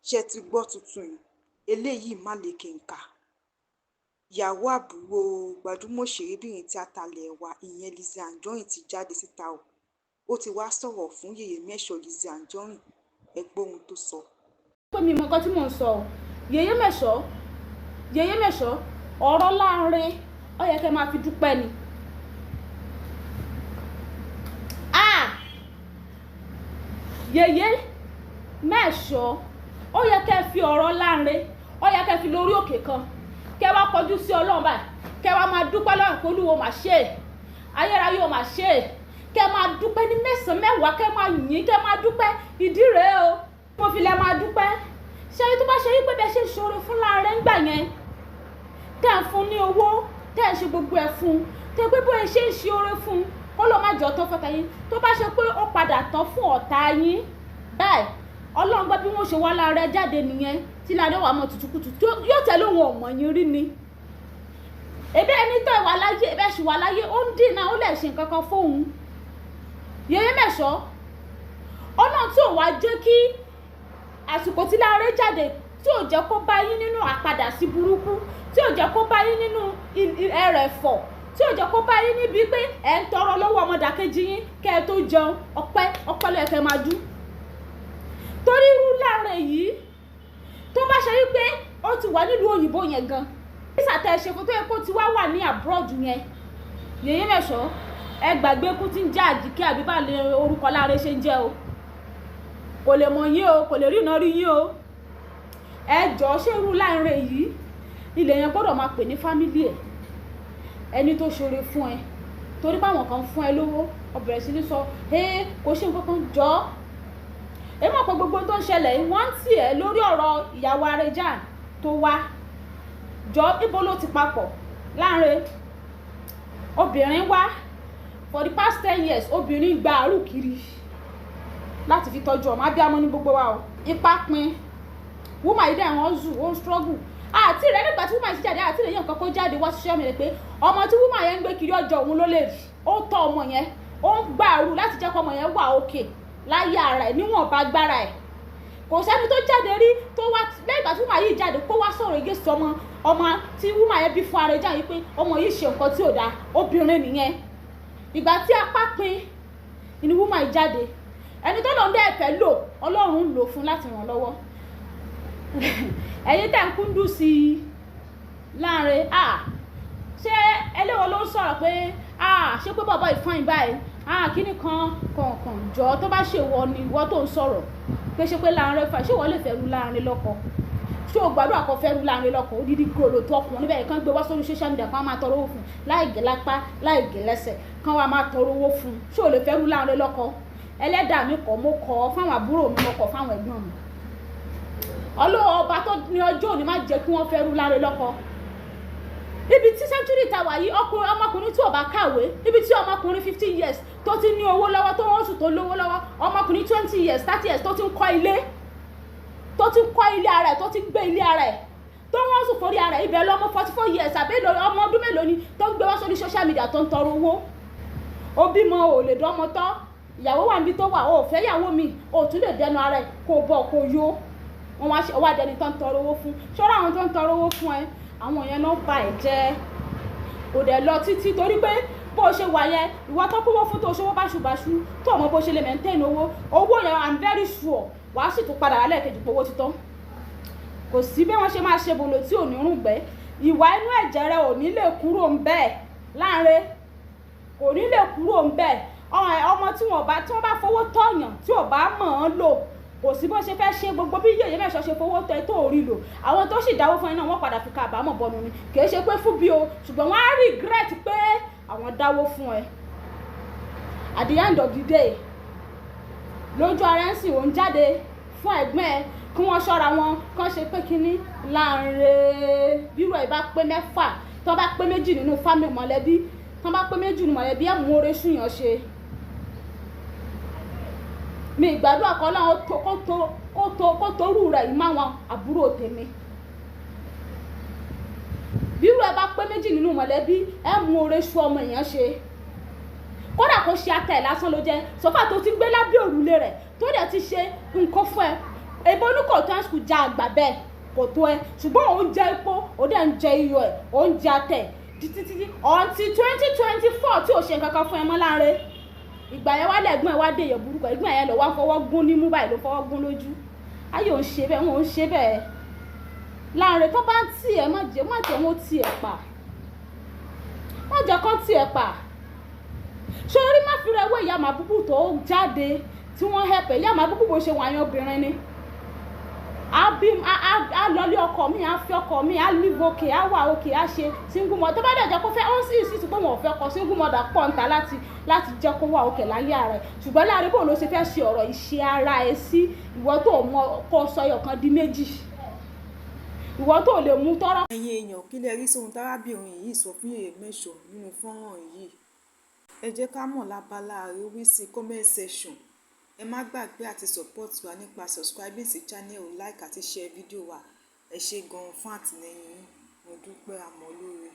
Ṣé ẹ ti gbọ́ tuntun yìí? Eléyìí má lékenkà. Ìyàwó àbúrò gbajúmọ̀ òṣèrébìnrin tíátà ilé wa, ìyẹn Lizzy Anjorin, ti jáde síta o. Ó ti wá sọ̀rọ̀ fún Yèyé Mẹ́sọ̀ Lizzy Anjorin. Ẹ gbọ́ ohun tó sọ. Pé mi mọ nǹkan tí mò ń sọ o. Yèyé Mẹ́sọ̀, Yèyé Mẹ́sọ̀, ọ̀rọ̀ Lanre ó yẹ kẹ́ máa fi dúpẹ́ ni. Ah! Yèyé Mẹ́sọ̀, ó yẹ kẹ́ fi ọ̀rọ̀ Lanre, ó yẹ kẹ́ fi lórí òkè kan, kẹ́ wá kọjú sí Ọlọ́run báyìí, kẹ́ wá máa dúpẹ́ lọ́rùn pé Olúwo mà ṣe é, ayérayé ò mà ṣe é, kẹ́ máa dúpẹ́ ní mẹ́sàn-án mẹ́wàá, kẹ́ máa yìn, kẹ́ máa dúpẹ́. Ìdí rèé o, mo fi lẹ máa dúpẹ́. Ṣé tó bá ṣe wípé bẹ́ẹ̀ ṣe ń ṣoore fún Lanre ńgbà yẹn, tẹ́ ń fún ní owó, tẹ́ ń ṣe gbogbo ẹ̀ fún, tẹ́ pé bóyá ṣe ń ṣe oore fún, kó ló má jọ tán fọ́ta yín. Tó bá ṣe pé ó padà tán fún ọ̀tá yín báyìí, Ọlọ́run gbọ́ bí wọ́n ṣe wá Lanre jáde nìyẹn, tí Lanre wà mọ́ tutukutu, yóò tẹ̀lé òun ọ̀mọ̀ yín rí ni. Ebe ẹni tó wà láyé, ebe ṣì wà láyé, ó ń dìnnà, ó lè ṣe nǹkan kan fóun. Yèyé Mẹ́sọ̀, Ọlọ́run tí ò wá jẹ́ kí àsìkò tí Lanre jáde, tí ò jẹ́ kó bá yín nínú àpadà sí burúkú, tí ò jẹ́ kó bá yín nínú ẹrẹ̀fọ̀, tí ò jẹ́ kó bá yín níbi pé ẹ̀ ń tọrọ lọ́wọ́ ọmọdàkejì yín kẹ́ ẹ tó jẹun, ọpẹ́ ọpẹ́ ló yẹ kẹ́ máa dú. Torí irú Lanre yìí, tó bá ṣe wípé ó ti wà nílùú òyìnbó yẹn gan, nísà tẹ́ ẹ ṣe fún tó yẹ kó ti wá wà ní abroad yẹn, Yèyé Mẹ́sọ̀, ẹ gbàgbé kú tí ń jẹ́ Àjíkẹ́ àbí bá lè orúkọ Lanre ṣe ń jẹ́ o. Kò lè mọ̀ yín o, kò lè rí iná rí yín o. Ẹ jọ̀ọ́, ṣé irú Lanre yìí ilẹ̀ yẹn gbọ́dọ̀ máa pè ní fámílì ẹ̀, ẹni tó ṣoore fún ẹ, torí pé àwọn kan fún ẹ lówó, ó bẹ̀rẹ̀ sí ní sọ ẹ kò ṣe nǹkan kan. Jọ ẹ mọ̀ pé gbogbo tó ń ṣẹlẹ̀ wọ́n ń tì ẹ́ lórí ọ̀rọ̀ ìyàwó Arejan tó wá. Jọ, ibo ló ti papọ̀? Lanre, obìnrin wá for the past 10 years, obìnrin gba àrù kiri láti fi tọ́jú ọmọ. Abiyamọ ní gbogbo wa o. Ipa pin woman yìí dẹ̀ wọ́n zù, ó ń struggle àti rẹ̀ nígbà tí woman yìí ti jáde, àti rẹ̀ yẹn nǹkan kó jáde wá social media pé ọmọ tí woman yẹn ń gbé kiri ọjọ́ òun ló lè rí. Ó tọ́ ọmọ yẹn, ó ń gba àrù láti jẹ́ kó ọmọ yẹn wà òkè láyé ara ẹ̀ níwọ̀nba agbára ẹ̀. Kò sẹ́ni tó jáde rí tó wá lẹ́yìn ìgbà tí woman yìí jáde kó wá sọ̀rọ̀ igi sọmọ ọmọ tí woman yẹn bí fún Arejan yìí pé ọmọ yìí ṣe nǹkan tí ò dáa, obìnrin nìyẹn. Ìgbà tí apá pin ni woman yìí jáde, ẹni tó lòun dẹ́ fẹ́ lò, Ọlọ́run ń lò fún láti ràn lọ́wọ́. Ẹ̀yin tẹ̀ ń kúndùn sí i Lanre, ṣé ẹlẹ́wọ̀n ló ń sọ̀rọ̀ pé ṣé pé bàbá ìfọ̀yín báyìí, kíní kan kọ̀ọ̀kan. Jọ, tó bá ṣe wọ ni ìwọ tó ń sọ̀rọ̀ pé ṣé pé Lanre fà, ṣé ìwọ lè fẹ́ ru Lanre lọ́kọ? Ṣé o gbàdúrà kó fẹ́ ru Lanre lọ́kọ? Odidi gòlò tó ọkùnrin bẹ́ẹ̀ kán gbé wá sórí social media, kán máa tọrọ owó fún, láì gé lápá, láì gé lẹ́sẹ̀, kán wá máa tọrọ owó fún. Ṣé o lè fẹ́ ru Lanre lọ́kọ? Ẹlẹ́dàá mi kọ̀, mo kọ̀ fáwọn àbúrò mi, mo kọ̀ fáwọn ẹ̀gbọ́n mi. Ọlọ́wọ́ ọba tó ní ọjọ́ òní má jẹ́ kí wọ́n fẹ́ rú Lanre lọ́kọ. Ibi tí sẹ́ńtúrì ta wà yìí, ọkùnrin ọmọkùnrin tí ò bá kàwé, ibi tí ọmọkùnrin 50 years tó ti ní owó lọ́wọ́, tó wọ́n sùn tó lówó lọ́wọ́, ọmọkùnrin 20 years, 30 years tó ti ń kọ́ ilé, tó ti ń kọ́ ilé ara ẹ̀, tó ti ń gbé ilé ara ẹ̀, tó wọ́n sùn forí ara ẹ̀, ibẹ̀ lọ́mọ 44 years àbí ọmọ ọdún mélòó ni tó ń gbé wá sórí social media tó ń tọrọ owó. Ó bímọ, ò lè dánmọ tọ́, ìyàwó wà níbi tó wà, ò fẹ́ ìyàwó mi, ò tún lè dẹnu ara ẹ̀ kó bọ̀ kó yó. Wọ́n wá ṣe wá dẹni tó ń tọrọ owó fún. Ṣọ́ra àwọn tó ń tọrọ owó fún ẹ, àwọn yẹn náà bà ẹ́ jẹ́. Kò dẹ̀ lọ títí torí pé bó ṣe wà yẹn, ìwọ tó kówó fún tó ṣòwò báṣubàṣu, tó mọ bó ṣe lè maintain owó, owó yẹn, I'm very sure wàá sì tún padà wálẹ̀ kejì pé owó ti tán. Kò sí bí wọ́n ṣe máa ṣe bòlò tí ò ní rùngbẹ́. Ìwà inú ẹ̀jẹ̀ rẹ ò ní lè kúrò ń bẹ́ẹ̀. Lanre kò ní lè kúrò ń bẹ́ẹ̀. Ọmọ tí wọ́n bá, tí wọ́n bá fowó tọ̀yàn, tí ò bá mọ̀ ọ́n lò, kò sí bó ṣe fẹ́ ṣe. Gbogbo bí Yèyé Mẹ́sọ̀ ṣe fowó tẹ tó rí lò, àwọn tó sì dáwó fún ẹ náà wọ́n padà fi ká àbámọ̀ bọnu ni. Kì í ṣe pé fún bí o, ṣùgbọ́n wọ́n á regret pé àwọn dáwó fún ẹ. At the end of the day, lójú ara ń sìn, òun jáde fún ẹ̀gbọ́n ẹ kí wọ́n ṣọ́ra wọn, kán ṣe pé kínní. Lanre, bírò ẹ̀ bá pé mẹ́fà, tó bá pé méjì nínú fámì mọ̀lẹ́bí, tó bá pé méjì nínú mọ̀lẹ́bí, ẹ̀ mú oore sùn yàn ṣe. Mi ìgbàdúrà kan láwọn kó torú rẹ̀ yìí máwọn àbúrò tèmi. Bírò ẹ bá pé méjì nínú mọ̀lẹ́bí, ẹ mú oore sú ọmọ èèyàn ṣe. Kódà kó ṣe ata ẹ̀ lásán ló jẹ́, sọ́fà tó ti gbé lábẹ́ òrùlé rẹ̀ tó dẹ̀ ti ṣe nǹkan fún ẹ. Ṣèbí oníkò tó ẹ̀ school já àgbà bẹ́ẹ̀ kò tó ẹ, ṣùgbọ́n òun jẹ epo, ó dẹ̀ ń jẹ iyọ̀ ẹ̀, òun jẹ atẹ̀ títí títí until 2024 tí ò ṣe nǹkan kan fún ẹ mọ́. Láre, ìgbà yẹn wá lẹ́gbọ́n ẹ wá dé èèyàn burúkú. Ẹ̀gbọ́n yẹn lọ wá fọwọ́ gún nímú báyìí, ló fọwọ́ gún lójú. Ayé ò ń ṣe bẹ́ẹ̀, wọn ò ń ṣe bẹ́ẹ̀. Láre, tó bá ń tì ẹ́, má jẹ́ wọn ó tì ẹ́ pa, má jẹ́ kán tì ẹ́ pa. Sórí, má fi rẹ wé ìyá màbúbù tó jáde tí wọ́n hẹ̀pẹ̀. Ìyá màbúbù bó ṣe wà yẹn, obìnrin ni. Á bí, á lọlé ọkọ mi, á fi ọkọ mi, á live okay, á wà okay, á ṣe single mother. Tó bá dẹ̀ jẹ́ kó fẹ́, ó ń sì pé wọn ò fẹ́ kọ single mother pọ̀ níta láti jẹ́ kó wà okay láyé ara ẹ̀. Ṣùgbọ́n láàrin, bò ló ṣe fẹ́ ṣe ọ̀rọ̀ ìṣe ara ẹ̀ sí? Ìwọ tó mọ kó sọ ẹyọ kan di méjì, ìwọ tó lè mú tọ́rọ́. Ẹ̀yin èèyàn, kí lẹ rí sóhun tárábìnrin yìí sọ fún Yèyé Mẹ́sàn nínú fọ́nrán yìí? Ẹ jẹ́ ká mọ̀ lábala àríwísí comment section. Ẹ má gbàgbé àti support wa nípa subscribing sí channel, like àti share fídíò wa. Ẹ ṣé gan-an fún àtìlẹ́yìn yín. Mo dúpẹ́, àmọ́ lóore.